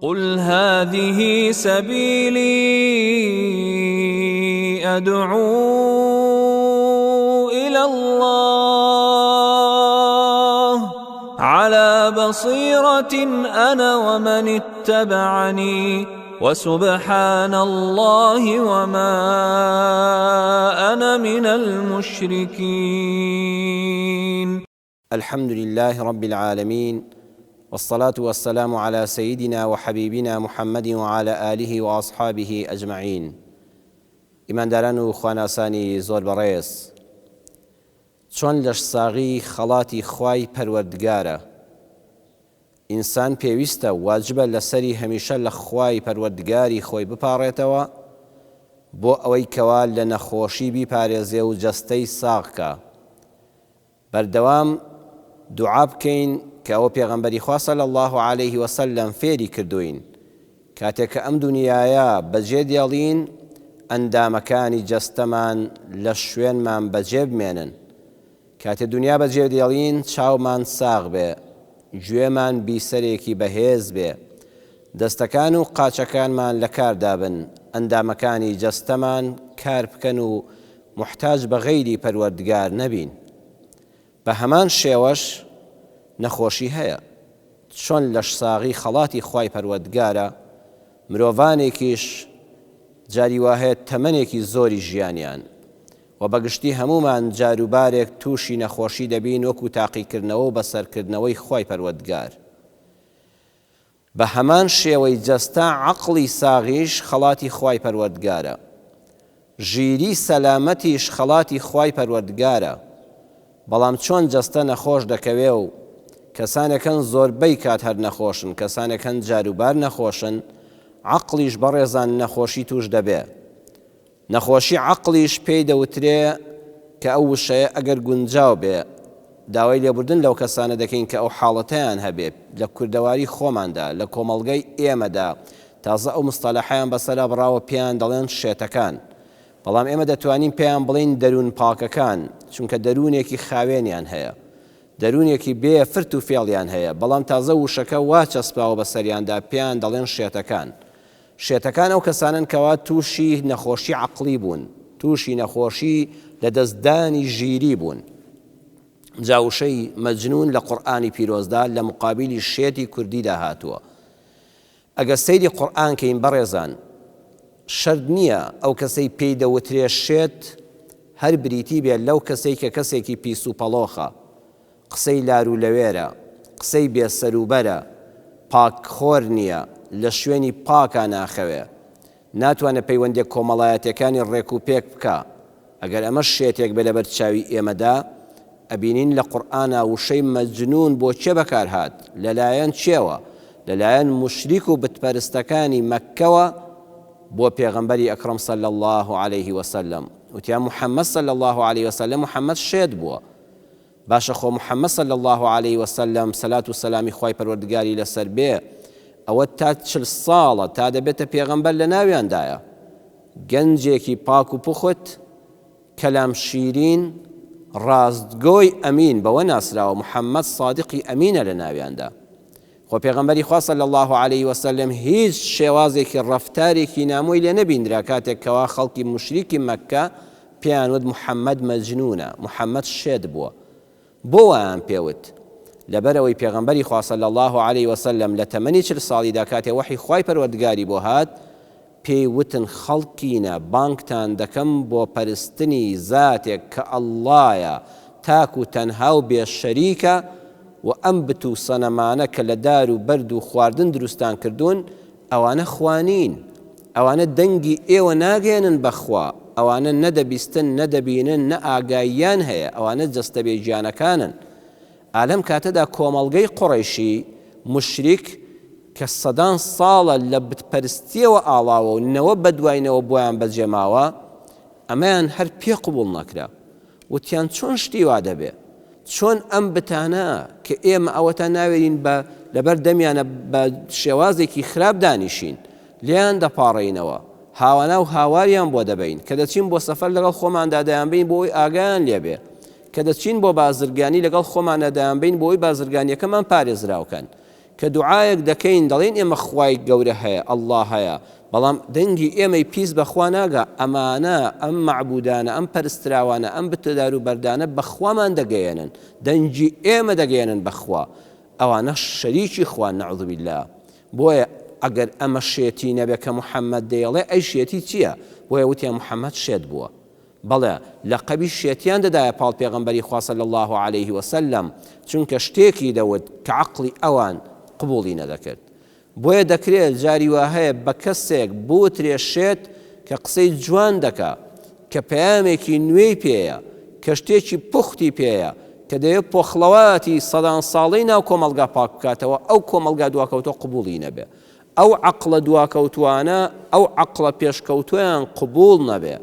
قل هذه سبیلی ادعو الی اللە علی بصیرة انا ومن اتبعنی وسبحان اللە وما انا من المشرکین. الحمد للە رب العالمین والصلاة والسلام علی سیدنا وحبیبنا محمد وعلی آله وأصحابه اجمعین ئیمانداران و خواناسانی زۆر بەڕێز چۆن لەشساغی خەڵاتی خوای پەروەردگارە ئینسان پێویستە واجبە لەسەری هەمیشە لە خوای پەروەردگاری خۆی بپاڕێتەوە بۆ ئەوەی کەوا لە نەخۆشی بیپارێزێ و جەستەی ساغ کا بەردەوام دوعا بکەین کە ئەوە پێغەمبەری خوا صلی اللە علیه وسلم فێری کردووین کاتێک کە ئەم دونیایە بەجێ دێڵین ئەندامەکانی جەستەمان لە شوێنمان بەجێ بمێنن کاتێ دونیا بەجێ دێڵین چاومان ساغ بێ گوێمان بیسەرێکی بەهێز بێ دەستەکان و قاچەکانمان لە کاردا بن ئەندامەکانی جەستەمان کار بکەن و موحتاج بە غەیری پەروەردگار نەبین. بە هەمان شێوەش نەخۆشی هەیە. چۆن لەشساغی خەڵاتی خوای پەروەردگارە، مرۆڤانێکیش جاری وا هەیە تەمەنێکی زۆری ژیانیان و بە گشتی هەموومان جاروبارێک تووشی نەخۆشی دەبین وەکو تاقیکردنەوە و بەسەرکردنەوەی خوای پەروەردگار. بە هەمان شێوەی جەستە عەقڵی ساغیش خەڵاتی خوای پەروەردگارە. ژیری سەلامەتیش خەڵاتی خوای پەروەردگارە. بەڵام چۆن جەستە نەخۆش دەکەوێ و کەسانێک هەن زۆربەی کات هەر نەخۆشن کەسانێک هەن جاروبار نەخۆشن، عەقڵیش بەڕێزان نەخۆشی توش دەبێ. نەخۆشی عەقڵیش پێی دەوترێ کە ئەو وشەیە ئەگەر گونجاو بێ، داوای لێبوردن لەو کەسانە دەکەین کە ئەو حاڵەتەیان هەبێ لە کوردەواری خۆماندا، لە کۆمەڵگەی ئێمەدا تازە ئەو مستەلەحەیان بەسەرا بڕاوە پێیان دەڵێن شێتەکان. بەڵام ئێمە دەتوانین پێیان بڵێین دەروون پاکەکان، چونکە دەروونێکی خاوێنیان هەیە. دەروونێکی بێ فرت و فێڵیان هەیە. بەڵام تازە وشەکە وا چەسپاوە بەسەریاندا پێیان دەڵێن شێتەکان. شێتەکان ئەو کەسانەن کەوا تووشی نەخۆشی عەقڵی بوون، تووشی نەخۆشی لەدەست دانی ژیری بوون. جا وشەی مەجنوون لە قورئانی پیرۆزدا لە مقابیلی شێتی کوردیدا هاتووە. ئەگەر سەیری قورئان کەین بەڕێزان شەرت نییە ئەو کەسەی پێی دەوترێ شێت هەر بریتی بێت لەو کەسەی کە کەسێکی پیس و پەڵۆخە، قسەی لارولەوێرە، قسەی بێ سەروبەرە، پاکخۆر نییە، لە شوێنی پاکا ناخەوێ، ناتوانێ پەیوەندیە کۆمەڵایەتیەکانی ڕێک و پێک بکا، ئەگەر ئەمەش شێتێک بێ لەبەر چاوی ئێمەدا، ئەبینین لە قورئانا وشەی مەجنون بۆ کێ بەکار هات، لەلایەن کێوە؟ لەلایەن موشریک و بتپەرستەکانی مەککەوە بۆ پێغەمبەری ئەکڕەم صلی اللە علیه وسلم، وتیان محمد صلی اللە علیه وسلم محمد شێت بووە. باشە خۆ محمد صلی اللە علیە وسلم سەلات و سەلامی خوای پەروەردگاری لەسەر بێ ئەوە تا چل ساڵە تا دەبێتە پێغەمبەر لەناویاندایە گەنجێکی پاک و پوخت کەلام شیرین ڕاستگۆی ئەمین بەوە ناسراوە محمد صادقی ئەمینە لەناویاندا خۆ پێغەمبەری خوا صلی اللە علیه وسلم هیچ شێوازێکی ڕەفتارێکی نامۆی لێ نەبیندرا کاتێک کەوا خەڵکی موشریکی مەککە پێیان وت محمد مەجنونە، محمد شێت بووە. بۆ وایان پێ وت؟ لەبەر ئەوەی پێغەمبەری خوا صلی اللە علیه وسلم لە تەمەنی چل ساڵیدا کاتێ وەحی خوای پەروەردگاری بۆ هات پێی وتن خەڵکینە بانگتان دەکەم بۆ پەرستنی زاتێک کە اللە یە تاک و تەنها و بێ شەریکە وە ئەم بت و سەنەمانە کە لە دار و بەرد و خواردن دروستان کردوون ئەوانە خوا نین ئەوانە دەنگی ئێوە ناگەیەنن بە خوا ئەوانە نە دەبیستن نە دەبینن نە ئاگاییان هەیە ئەوانە جەستە بێ گیانەکانن ئا لەم کاتەدا کۆمەڵگەی قوڕەیشی موشریک کە سەدان ساڵە لە بت پەرستیەوە ئاڵاوە و نەوە بەدوای نەوە بۆیان بەجێ ماوە ئەمەیان هەر پێ قبوڵ نەکرا وتیان چۆن شتی وا دەبێ چۆن ئەم بتانە کە ئێمە ئەوەتا ناوێرین بە لەبەر دەمیانە بە شێوازێکی خراپ دانیشین لێیان دەپاڕێینەوە هاوانا و هاواریان بۆ دەبەین کە دەچین بۆ سەفەر لەگەڵ خۆماندا دەیانبەین بۆ ئەوەی ئاگایان لێبێ کە دەچین بۆ بازرگانی لەگەڵ خۆماندا دەیانبەین بۆ ئەوەی بازرگانیەکەمان پارێزراو کەن. کە دوعایەک دەکەین دەڵێین ئێمە خوای گەورە هەیە اللە هەیە بەڵام دەنگی ئێمەی پیس بە خوا ناگا ئەمانە ئەم مەعبودانە ئەم پەرستراوانە ئەم بتە دار و بەردانە بە خوامان دەگەیەنن دەنگی ئێمە دەگەیەنن بە خوا ئەوانە شەریکی خوان نعوذ باللە بۆیە ئەگەر ئەمە شێتی نەبێ کە محمد دەیڵێ ئەی شێتی چییە بۆیە وتیان محمد شێت بووە بەڵێ لەقەبی شێتیان دەدایە پاڵ پێغەمبەری خوا صلی اللە علیه وسلم چونکە شتێکی دەوت کە عەقڵی ئەوان قبوڵی نەدەکرد بۆیە دەکرێ جاری وا هەیە بە کەسێک بوترێ شێت کە قسەی جوان دەکا کە پەیامێکی نوێی پێیە کە شتێکی پوختی پێیە کە دەیەوێ پۆخڵەواتی سەدان ساڵەی ناو کۆمەڵگا پاک بکاتەوە ئەو کۆمەڵگا دواکەوتوە قبوڵی نەبێ ئەو عەقڵە دواکەوتووانە ئەو عەقڵە پێشکەوتووەیان قبوڵ نەبێ،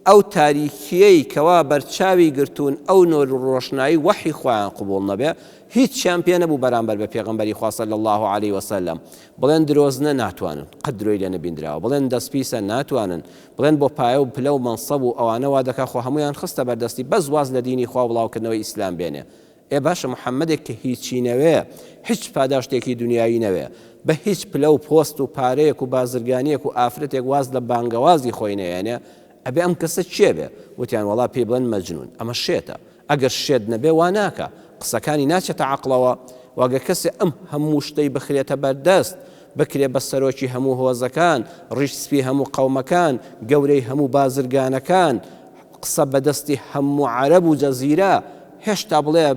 ئەو تاریکییەی کەوا بەرچاوی گرتوون ئەو نۆر و ڕۆشنایی وەحی خوایان قبوڵ نەبێ، هیچیان پێ نەبوو بەرامبەر بە پێغەمبەری خوا صلی اللە علیە وسلم بڵێن درۆزنە ناتوانن، قەت درۆی لێ نەبیندراوە، بڵێن دەستپیسە ناتوانن، بڵێن بۆ پایە و پلە و مەنسەب و ئەوانە وا دەکا خۆ هەموویان خستە بەردەستی بەس واز لە دینی خوا و بڵاوکردنەوەی ئیسلام بێنێ. ئێ باشە محمدێک کە هیچی نەوێ هیچ پاداشتێکی دونیایی نەوێ بە هیچ پلە و پۆست و پارەیەک و بازرگانیەک و ئافرەتێک واز لە بانگەوازی خۆی نەیەنێ ئەبێ ئەم کەسە کێ بێ وتیان وەڵا پێی بڵێن مەجنون ئەمە شێتە ئەگەر شێت نەبێ وا ناکا قسەکانی ناچێتە عەقڵەوە وە گەر کەسێ ئەم هەموو شتەی بخرێتە بەردەست بکرێ بە سەرۆکی هەموو هۆزەکان ڕیش سپی هەموو قەومەکان گەورەی هەموو بازرگانەکان قسە بەدەستی هەموو عەرەب و جەزیرە هێشتا بڵێ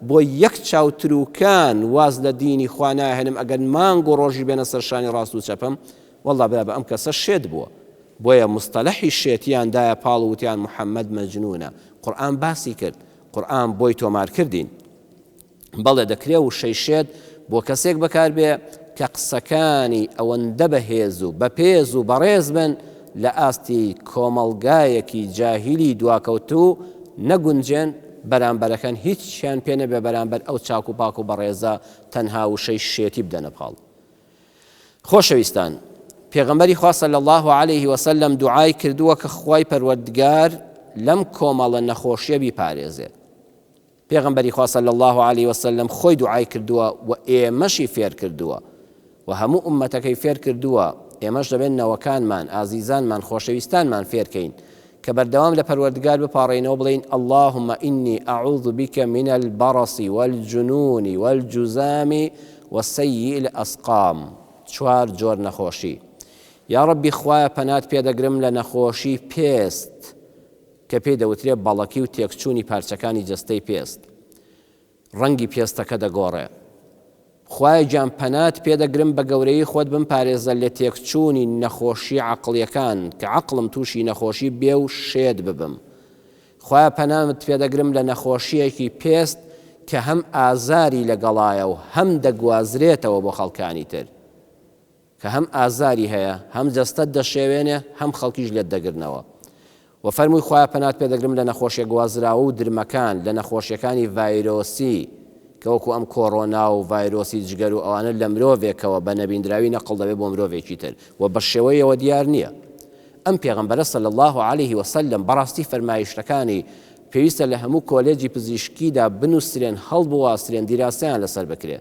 بۆ یەک چاو تروکان واز لە دینی خوا ناهێنم ئەگەر مانگ و ڕۆژیش بێنە سەر شانی ڕاست و چەپم وەڵا برا بە ئەم کەسە شێت بووە بۆیە مستەلەحی شێتیان دایە پاڵ و وتیان محمد مەجنونە قورئان باسی کرد قورئان بۆی تۆمار کردین. بەڵێ دەکرێ وشەی شێت بۆ کەسێک بەکاربێ کە قسەکانی ئەوەندە بەهێز و بەپێز و بەڕێز بن لە ئاستی کۆمەڵگایەکی جاهیلی دواکەوتوو نەگونجێن، بەرامبەرەکەن هیچیان پێ نەبێ بەرامبەر ئەو چاک و پاک و بەڕێزە تەنها وشەی شێتی بدەنە پاڵ. خۆشەویستان پێغەمبەری خوا صلی اللە علیه وسلم دوعای کردووە کە خوای پەروەردگار لەم کۆمەڵە نەخۆشیە بیپارێزێت. پێغەمبەری خوا صلی اللە علیە وسلم خۆی دوعای کردووە و ئێمەشی فێر کردووە و هەموو ئوممەتەکەی فێر کردووە، ئێمەش دەبێت نەوەکانمان، ئازیزانمان، خۆشەویستانمان فێر کەین کە بەردەوام لە پەروەردگار بپاڕێینەوە بڵێین اللهم انی اعوذ بک من البرص والجنون والجزام وسیء الاسقام چوار جۆر نەخۆشی یاڕەبی خوایە پەنات پێدەگرم لە نەخۆشی پێست کە پێی دەوترێ بەڵەکی و تێکچوونی پارچەکانی جەستەی پێست، ڕەنگی پێستەکە دەگۆڕێ. خوایە گیان پەنات پێ دەگرم بە گەورەیی خۆت بمپارێزە لە تێکچوونی نەخۆشیە عەقڵیەکان کە عەقڵم تووشی نەخۆشی بێ و شێت ببم. خوایە پەنات پێ دەگرم لە نەخۆشیەکی پێست کە هەم ئازاری لەگەڵایە و هەم دەگوازرێتەوە بۆ خەڵکانی تر. کە هەم ئازاری هەیە هەم جەستەت دەشێوێنێ هەم خەڵکیش لێت دەگرنەوە وە فەرمووی خوایە پەنات پێ دەگرم لە نەخۆشیە گوازراوە و درمەکان لە نەخۆشیەکانی ڤایرۆسی کە وەکو ئەم کۆڕۆنا و ڤایرۆسی جگەر و ئەوانە لە مرۆڤێکەوە بە نەبیندراوی نەقڵ دەبێ بۆ مرۆڤێکی تر و بە شێوەیەوە دیار نییە ئەم پێغەمبەرە صلی اللە علیه وسلم بەڕاستی فەرمایشتەکانی پێویستە لە هەموو کۆلێجی پزیشکیدا بنووسرێن هەڵبواسرێن دیراسەیان لەسەر بکرێ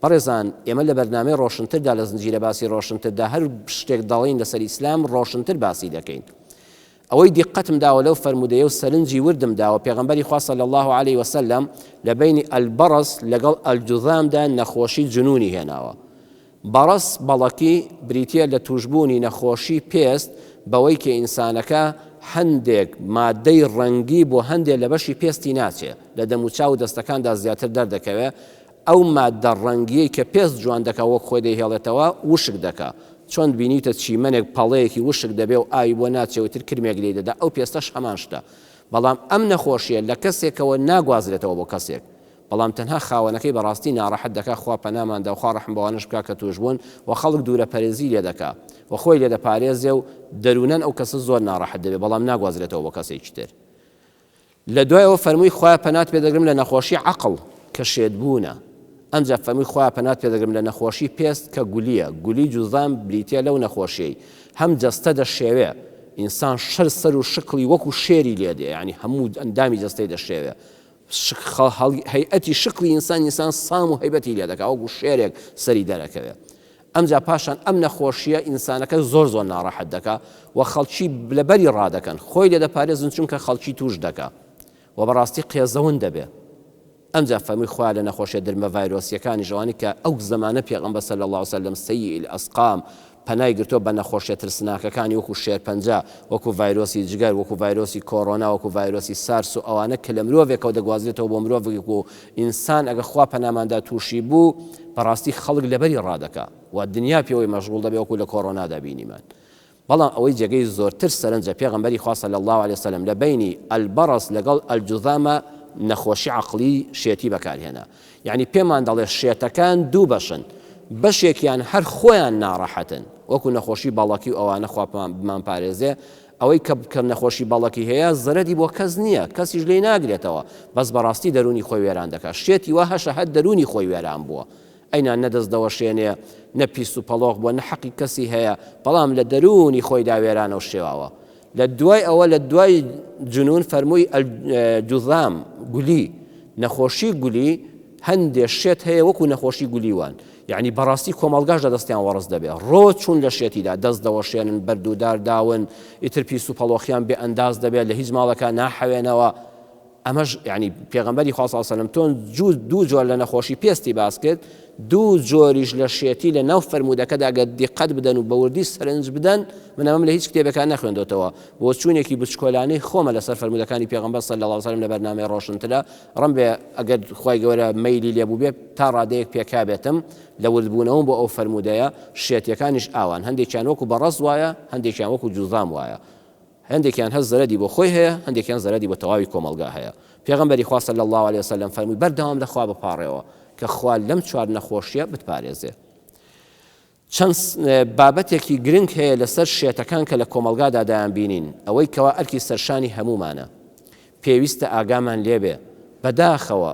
بەڕێزان ئێمە لە بەرنامەی ڕۆشنتردا لە زنجیرە باسی ڕۆشنتردا هەر شتێک دەڵێین لەسەر ئیسلام ڕۆشنتر باسی دەکەین. ئەوەی دیقەتم داوە لەو فەرموودەیە و سەرنجی وردم داوە پێغەمبەری خوا صلی اللە علیه وسلم لە بەینی البرص لەگەڵ الجذامدا نەخۆشی جنونی هێناوە. بەڕەس، بەڵەکی، بریتییە لە تووشبوونی نەخۆشی پێست بەوەی کە ئینسانەکە هەندێک مادەی ڕەنگی بۆ هەندێ لە بەشی پێستی ناچێ لە دەموچاو و دەستەکاندا زیاتر دەردەکەوێ ئەو ماددە ڕەنگیەی کە پێست جوان دەکا وەک خۆی دەیهێڵێتەوە وشک دەکا چۆن بینیوتە چیمەنێک پەڵەیەکی وشک دەبێ و ئاوی بۆ ناچێ و تر کرمێک لێی دەدا ئەو پێستەش هەمان شتە بەڵام ئەم نەخۆشیە لە کەسێکەوە ناگوازرێتەوە بۆ کەسێک بەڵام تەنها خاوەنەکەی بەڕاستی ناڕەحەت دەکا خوا پەنامان دا و خوا ڕەحم بەوانەش بکا کە توش بوون و خەڵک دوورە پەرێزی لێ دەکا و خۆی لێ دەپارێزێ و دەروونەن ئەو کەسە زۆر ناڕەحەت دەبێ بەڵام ناگوازرێتەوە بۆ کەسێکی تر. لە دوایەوە فەرمووی خوایە پەنات پێ دەگرم لە نەخۆشی عەقڵ کە شێت بوونە، ئەمجا فەرمووی خوایە پەنات پێ دەگرم لە نەخۆشی پێست کە گولیە، گولی جوزام بریتیە لەو نەخۆشیەی هەم جەستە دەشێوێ ئینسان شەر سەر و شکڵی وەکو شێری لێ دێ یانی هەموو ئەندامی جەستەی دەشێوێ. هەیئەتی شکڵی ئینسان ئینسان سام و هەیبەتی لێ دەکا وەکو شێرێک سەری دەرەکەوێ ئەمجا پاشان ئەم نەخۆشیە ئینسانەکە زۆر زۆر ناڕەحەت دەکا و خەڵکی لەبەری ڕادەکەن خۆی لێ دەپارێزن چونکە خەڵکی توش دەکا و بەڕاستی قێزەون دەبێ ئەمجا فەرمووی خوایە لە نەخۆشیە درمە ڤایرۆسیەکانیش ئەوانەی کە ئەو زەمانە پێغەمبەر صلی اللە علیە وسلم سیء الاسقام پەنای گرتووە بە نەخۆشیە ترسناکەکانی وەکو شێرپەنجە وەکو ڤایرۆسی جگەر وەکو ڤایرۆسی کۆرۆنا وەکو ڤایرۆسی سارس و ئەوانە کە لە مرۆڤێکەوە دەگوازرێتەوە بۆ مرۆڤێک و ئینسان ئەگە خوا پەناماندا تووشی بوو بەڕاستی خەڵک لەبەری ڕادەکا و دنیا پێوەی مەشغوڵ دەبێ وەکو لە کۆرۆنادا بینیمان بەڵام ئەوەی جێگەی زۆرتر سەرنجە پێغەمبەری خوا صلی اللە علیە وسلم لە بەینی البرص لەگەڵ الجذامە نەخۆشی عەقڵی شێتی بەکارهێنا یەعنی پێمان دەڵێ شێتەکان دوو بەشن بەشێکیان هەر خۆیان ناڕەحەتن وەکو نەخۆشی باڵەکی و ئەوانە خوا بمان پارێزێ ئەوەی کە کە نەخۆشی باڵەکی هەیە زەرەری بۆ کەس نییە کەسیش لێی ناگرێتەوە بەس بەڕاستی دەروونی خۆی وێران دەکات شێتی وا هەشە هەر دەروونی خۆی وێران بووە ئەینا نە دەست دەوەشێنێ، نە پیس و پەڵۆخ بووە، نە حەقی کەسی هەیە، بەڵام لە دەروونی خۆیدا وێرانە و شێواوە. لە دوای ئەوە لە دوای جنون فەرمووی الجذام، گولی، نەخۆشی گولی، هەندێ شێت هەیە وەکو نەخۆشی گولی وان، یەعنی بەڕاستی کۆمەڵگاش لە دەستیان وەڕس دەبێ، ڕۆ چوون لە شێتیدا، دەست دەوەشێنن، بەرد و دار داون، ئیتر پیس و پەڵۆخیان بێ ئەنداز دەبێ، لە هیچ ماڵێکا ناحەوێنەوە. ئەمەش یانی پێغەمبەری خوا صلی اللە علیە وسلم تۆن جوو دوو جۆر لە نەخۆشی پێستی باس کرد دوو جۆریش لە شێتی لە ناو فەرموودەکەدا گەر دیقەت بدەن و بەوردی سەرنج بدەن من ئەمەم لە هیچ کتێبێکا نەخوێندۆتەوە بۆچوونێکی بچکۆلانەی خۆمە لەسەر فەرموودەکانی پێغەمبەر صلی اللە علیە وسلم لە بەرنامەی ڕۆشنترە ڕەنبێ ئەگەر خوای گەورە مەیلی لێ بووبێ تا ڕادەیەک پێکابێتم لە وردبوونەوەم بۆ ئەو فەرموودەیە شێتیەکانیش ئاوان هەندێکیان وەکو بەڕەز وایە هەندێکیان وەکو جوزام وایە هەندێکیان هەست زەرەدی بۆ خۆی هەیە، هەندێکیان زەرەدی بۆ تەواوی کۆمەڵگا هەیە. پێغەمبەری خوا صلی اللە علیە وسلم فەرمووی بەردەوام لە خوا بپاڕێوە کە خوا لەم چوار نەخۆشیە بتپارێزێ. چەند بابەتێکی گرنگ هەیە لەسەر شێتەکان کە لە کۆمەڵگادا دەیانبینین، ئەوەی کەوا ئەرکی سەرشانی هەموومانە. پێویستە ئاگامان لێبێ. بەداخەوە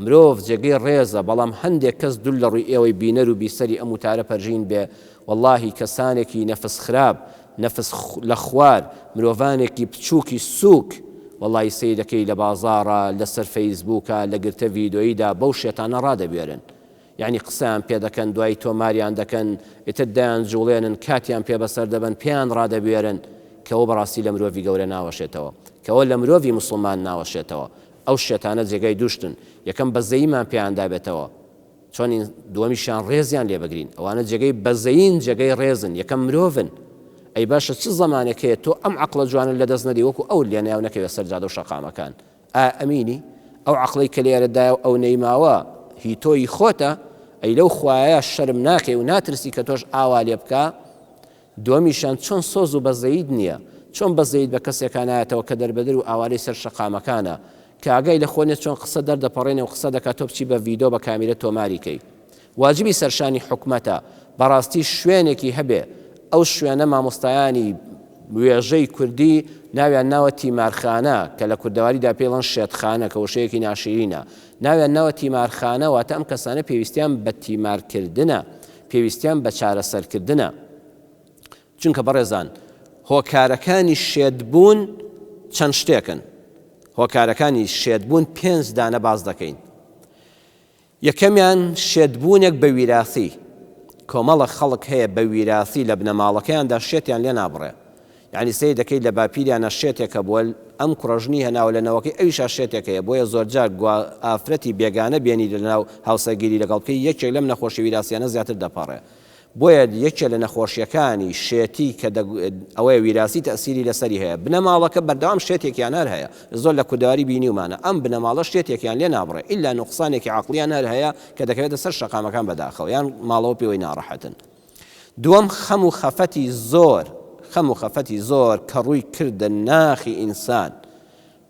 مرۆڤ جێگەی ڕێزە بەڵام هەندێک کەس دول لە ڕووی ئێوەی بینەر و بیسەری ئەم وتارە پەرژین بێ وەڵاهی کەسانێکی نەفس خراپ نەفس لە خوار مرۆڤانێکی بچوکی سوک وەڵاهی سەیرەکەی لە بازاڕا لەسەر فەیسبوکا لە گرتە ڤیدۆییدا بەو شێتانە ڕادەبوێرن یەعنی قسەیان پێ دەکەن دوایی تۆماریان دەکەن ئیتر دەیان جوڵێنن کاتیان پێ بەسەر دەبەن پێیان ڕادەبوێرن کەوە بەڕاستی لە مرۆڤی گەورە ناوەشێتەوە کەوە لە مرۆڤی موسڵمان ناوەشێتەوە ئەو شێتانە جێگای دووشتن یەکەم بەزەییمان پێیان دابێتەوە چۆن دووەمیشیان ڕێزیان لێ بگرین ئەوانە جێگەی بەزەیین جێگەی ڕێزن یەکەم مرۆڤن ئەی باشە چ زەمانێک هەیە تۆ ئەم عەقڵە جوانە لەدەست نەدەی وەکو ئەو لێنایەو نەکەوێ سەر جادە و شەقامەکان ئایا ئەمینی؟ ئەو عەقڵەی کە لێرەدایە و ئەو نەیماوە هی تۆ هی خۆتە؟ ئەی لەو خوایە شەرم ناکەی و ناترسی کە تۆش ئاوا لێ بکا؟ دووەمیشیان چۆن سۆز و بەزەییت نییە؟ چۆن بەزەییت بە کەسێکا نایەتەوە کە دەربەدەر و ئاوارەی سەر شەقامەکانە؟ کە ئاگای لە خۆ نیە چۆن قسە دەردەپەڕێنێ و قسە دەکا تۆ بچی بە ڤیدۆ بە کامیرە تۆماری کەی؟ واجبی سەرشانی حکومەتە بەڕاستی شوێنێکی هەبێ ئەو شوێنە مامۆستایانی وێژەی کوردی ناویان ناوە تیمارخانە کە لە کوردەواریدا پێی ڵەن شێتخانە کە وشەیەکی ناشیرینە ناویان ناوە تیمارخانە واتە ئەم کەسانە پێویستیان بە تیمارکردنە پێویستیان بە چارەسەرکردنە چونکە بەڕێزان هۆکارەکانی شێتبوون چەند شتێکن هۆکارەکانی شێتبوون پێنج دانە باس دەکەین یەکەمیان شێتبوونێک بە ویراثی، کۆمەڵە خەڵک هەیە بە ویراثی لە بنەماڵەکەیاندا شێتیان لێ نابڕێ، یەعنی سەیر دەکەی لە باپیریانا شێتێک هەبووە ئەم کوڕە ژنی هێناوە لە نەوەکەی ئەویشا شێتێک هەیە، بۆیە زۆرجار گوا ئافرەتی بێگانە بێنی لەناو هاوسەرگیری لەگەڵ بکەی یەکێک لەم نەخۆشی ویراسیانە زیاتر دەپەڕێ. بۆیە یەکێ لە نەخۆشیەکانی شێتی کە ئەوەیە ویراسی تەئسیری لەسەری هەیە بنەماڵەکە بەردەوام شێتێکیان هەر هەیە زۆر لە کوردەواری بینیومانە ئەم بنەماڵە شێتێکیان لێ نابڕێ ئیلا نوقسانێکی عەقڵیان هەر هەیە کە دەکەوێتە سەر شەقامەکان بەداخەوە یان ماڵەوە پێوەی ناڕەحەتن دووەم خەم و خەفەتی زۆر خەم و خەفەتی زۆر کە ڕووی کردە ناخی ئینسان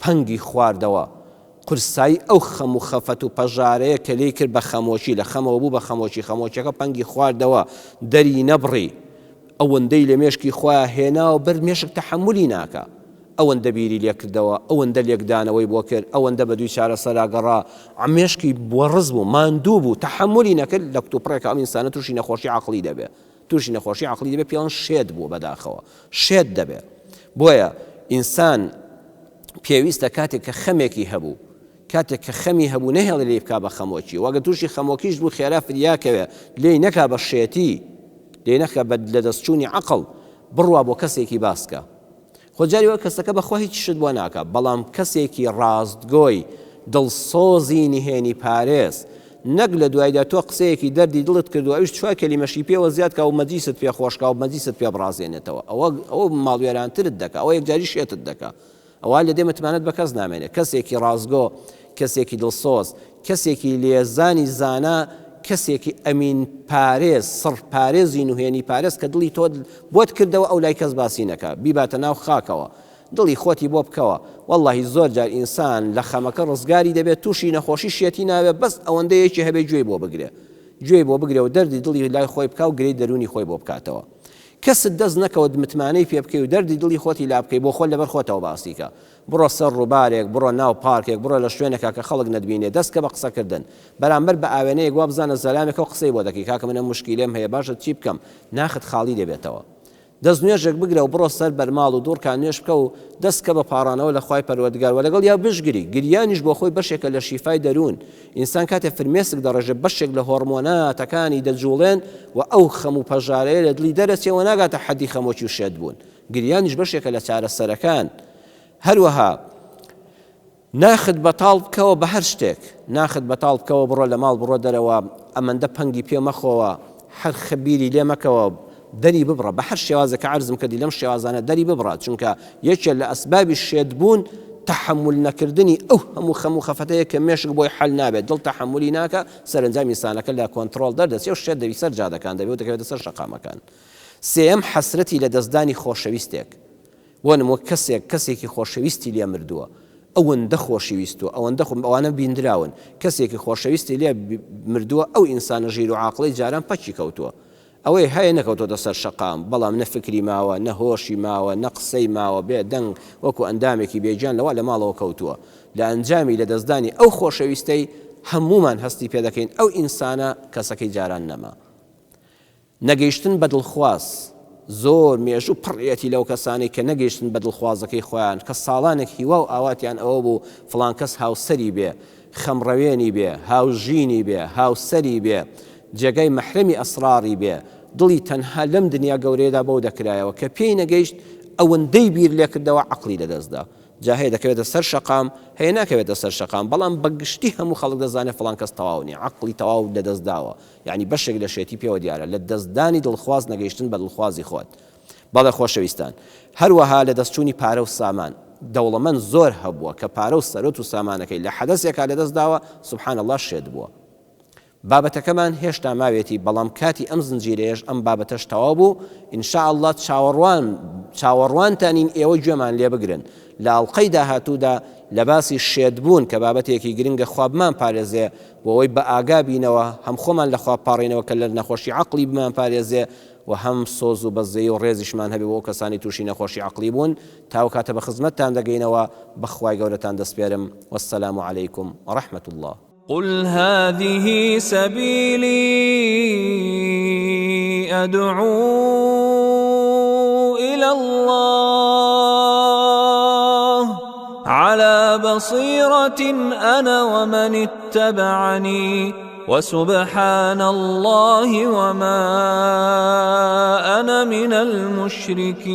پەنگی خواردەوە. قورسایی ئەو خەم و خەفەت و پەژارەیە کە لێی کرد بە خەمۆکی، لە خەمەوە بوو بە خەمۆکی، خەمۆکیەکە پەنگی خواردەوە، دەری نەبڕی. ئەوەندەی لە مێشکی خۆیا هێنا و برد مێشک تەحەمولی ناکا. ئەوەندە بیری لێ کردەوە، ئەوەندە لێکدانەوەی بۆ کرد، ئەوەندە بە دووی چارەسەرا گەڕا، مێشکی وەڕس بوو، ماندوو بوو، تەحەمولی نەکرد، لە کتوپڕێکا ئەم ئینسانە تووشی نەخۆشی عەقڵی دەبێ. تووشی نەخۆشی عەقڵی دەبێت پێڵن شێت بووە بەداخەوە شێت دەبێت بۆیە ئینسان پێویستە کاتێک کە خەمێکی هەبوو. کاتێک کە خەمی هەبوو نەهێڵێ لێی بکا بە خەمۆکی و ئەگەر تووشی خەمۆکیش بوو خێرا فریاکەوێ لێی نەکا بە شێتی لێی نەکا بە لەدەستچوونی عەقڵ بڕوا بۆ کەسێکی باس کە خۆ جاری وا کەسەکە بەخوا هیچ شت بۆ ناکا بەڵام کەسێکی ڕاستگۆی دڵسۆزی نهێنی پارێز نەک لە دوایدا تۆ قسەیەکی دەردی دڵت کردو ئەویش چوار کەلیمەشی پێوە زیاد کا و مەجلیست پێ خۆش کا و مەجلیست پێ بڕازێنێتەوە ئەوە ئەوە ماڵوێرانترت دەکا ئەوە یەکجاری شێتت دەکا ئەوا لە دێ متمانەت بە کەس نامێنێ. کەسێکی ڕاستگۆ، کەسێکی دڵسۆز، کەسێکی لێزانی زانا، کەسێکی ئەمین پارێز، سڕ پارێزی نهێنی پارێز کە دڵی تۆ بۆت کردەوە ئەو لای کەس باسی نەکا، بیباتە ناو خاکەوە. دڵی خۆتی بۆ بکەوە. وەڵڵاهی زۆر جار ئینسان لە خەمەکە ڕزگاری دەبێ تووشی نەخۆشی شێتی نابێ بەس ئەوەندە یەکێ هەبێ گوێی بۆ بگرێ. گوێی بۆ بگرێ و دەردی دڵی لای خۆی بکا و گرێی دەروونی خۆی بۆ بکاتەوە. کەست دەست نەکەوت متمانەی پێ بکەی و دەردی دڵی خۆتی لا بکەی بۆ خۆت لەبەر خۆتەوە باسی کە. بڕۆ سەر ڕووبارێک، بڕۆ ناو پارکێک، بڕۆ لە شوێنێکا کە خەڵک نەتبینێ دەست کە بە قسە کردن. بەرامبەر بە ئاوێنەیەک وا بزانە زەلامێکە و قسەی بۆ دەکەی کاکە من ئەم موشکیلەیەم هەیە باشە چی بکەم؟ ناخت خاڵی دەبێتەوە. دەست نوێژێک بگرە و بڕۆ سەر بەرماڵ و دوڕکا نوێژ بکە و دەست کە بە پاڕانەوە لە خوای پەروەردگار وە لەگەڵیا بشگری، گریانیش بۆ خۆی بەشێکە لە شیفای دەروون، ئینسان کاتێ فرمێسک دەڕێژێ بەشێک لە هۆڕمۆناتەکانی دەجوڵێن و ئەو خەم و پەژارەیە لە دڵی دەرەچێ و ناگاتە حەدی خەمۆکی و شێت بوون، گریانیش بەشێکە لە چارەسەرەکان. هەروەها ناخت بەتاڵ بکەوە بە هەر شتێک، ناخت بەتاڵ بکەوە بڕۆ لە ماڵ بڕۆ دەرەوە ئەمەندە پەنگی پێ مەخۆوە هەر خە بیری لێ مەکەوە دەری ببڕە بە هەر شێوازێک کە عەرزم کردی لەم شێوازانە دەری ببڕە چونکە یەکێ لە ئەسبابی شێت بوون تەحەمول نەکردنی ئەو هەموو خەم و خەفەتەیە کە مێشک بۆی حەل نابێت دڵ تەحەمولی ناکا سەرەنجام ئینسانەکە لە کۆنتڕۆڵ دەردەچێ و شێت دەبی سەر جادەکان دەبێ و دەکەوێتە سەر شەقامەکان سێیەم حەسرەتی لەدەستدانی خۆشەویستێک بۆ نموە کەسێک کەسێکی خۆشەویستی لێ مردووە ئەوەندە خۆشی ویستووە ئەوەندە خۆ ئەوانە بیندراون کەسێکی خۆشەویستی لێ مردووە ئەو ئینسانە ژیر و عاقڵەی جاران پەکی کەوتووە ئەوەی هەیە نەکەوتۆتە سەر شەقام بەڵام نە فکری ماوە نە هۆشی ماوە نە قسەی ماوە بێ دەنگ وەکو ئەندامێکی بێ گیان لەوا لە ماڵەوە کەوتووە لە ئەنجامی لەدەستدانی ئەو خۆشەویستەی هەموومان هەستی پێ دەکەین ئەو ئینسانە کەسەکەی جاران نەما. نەگەیشتن بە دڵخواز، زۆر مێژوو پڕیەتی لەو کەسانەی کە نەگەیشتن بە دڵخوازەکەی خۆیان، کە ساڵانێک هیوا و ئاواتیان ئەوە بوو فڵان کەس هاوسەری بێ، خەمڕەوێنی بێ، هاوژینی بێ، هاوسەری بێ، جێگای مەحرەمی ئەسڕاڕی بێ، دڵی تەنها لەم دنیا گەورەیەدا بەو دەکرایەوە، کە پێی نەگەیشت ئەوەندەی بیر لێکردەوە عەقڵی لەدەستدا. جا هەیە دەکەوێتە سەر شەقام، هەیە ناکەوێتە سەر شەقام، بەڵام بە گشتی هەموو خەڵک دەزانێ فڵان کەس تەواو نیە، عەقڵی تەواو لەدەستداوە، یەعنی بەشێک لە شێتی پێوە دیارە لە دەست دانی دڵخواز نەگەیشتن بە دڵخوازی خۆت. بەڵێ خۆشەویستان. هەروەها لە دەست چوونی پارە و سامان. دەوڵەمەند زۆر هەبووە کە پارە و سەروەت و سامانەکەی لە حەدەسێکا لە دەست داوە سبحان اللە شێت بووە. بابەتەکەمان هێشتا ماوێتی بەڵام کاتی ئەم زنجیرەیەش ئەم بابەتەش تەواو بوو ان شاء اللە چاوەڕوان چاوەڕوانتانین ئێوە گوێمان لێ بگرن لە ئەڵقەی داهاتوودا لە باسی شێت بوون کە بابەتێکی گرنگە خوا بمان پارێزێ بۆ ئەوەی بە ئاگا بینەوە هەم خۆمان لە خوا بپاڕێینەوە کە لە نەخۆشی عەقڵی بمان پارێزێ و هەم سۆز و بەزەیی و ڕێزیشمان هەبێ بۆ ئەو کەسانەی تووشی نەخۆشی عەقڵی بوون تا ئەو کاتە بە خزمەتتان دەگەینەوە بە خوای گەورەتان دەسپێرم والسلام علیکم و رحمە اللە. قل هذه سبیلی ادعو الی اللە علی بصیرة انا ومن اتبعنی وسبحان اللە وما انا من المشرکین.